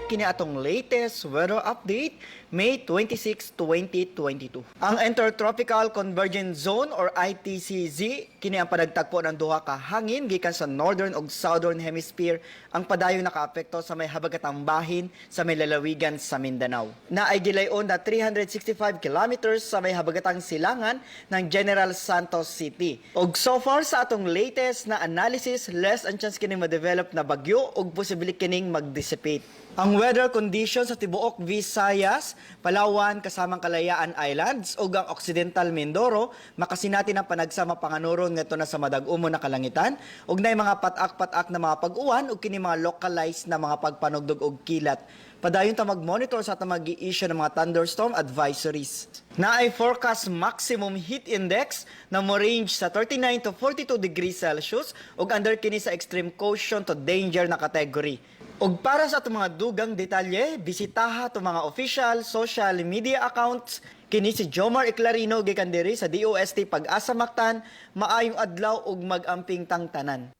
Kini atong latest weather update, May 26, 2022. Ang Intertropical Convergence Zone or ITCZ, kini ang panagtagpo ng duha ka hangin gikan sa northern ug southern hemisphere ang padayon nakaapekto sa may habagatang bahin sa may lalawigan sa Mindanao. Naay gilayon na 365 kilometers sa may habagatang silangan ng General Santos City. Og so far sa atong latest na analysis, less ang chance kining ma-develop na bagyo ug posible kining mag-dissipate. Ang weather conditions sa tibuok Visayas, Palawan kasamang Kalayaan Islands ug ang Occidental Mindoro makasinati ng panagsama panganuron ngadto na sa madag-umo na kalangitan ug naay mga patak-patak na mga pag-uwan ug kini mga localized na mga pagpanugdog og kilat. Padayon ta mag-monitor sa atong mag-i-issue ng mga thunderstorm advisories. Naay forecast maximum heat index na mo range sa 39 to 42 degrees Celsius ug under kini sa extreme caution to danger na category. Ug para sa atong mga dugang detalye, bisitaha atong mga official social media accounts. Kini si Jomar Eclarino gikan diri sa DOST Pag-asa Mactan, maayong adlaw ug mag-amping tang tanan.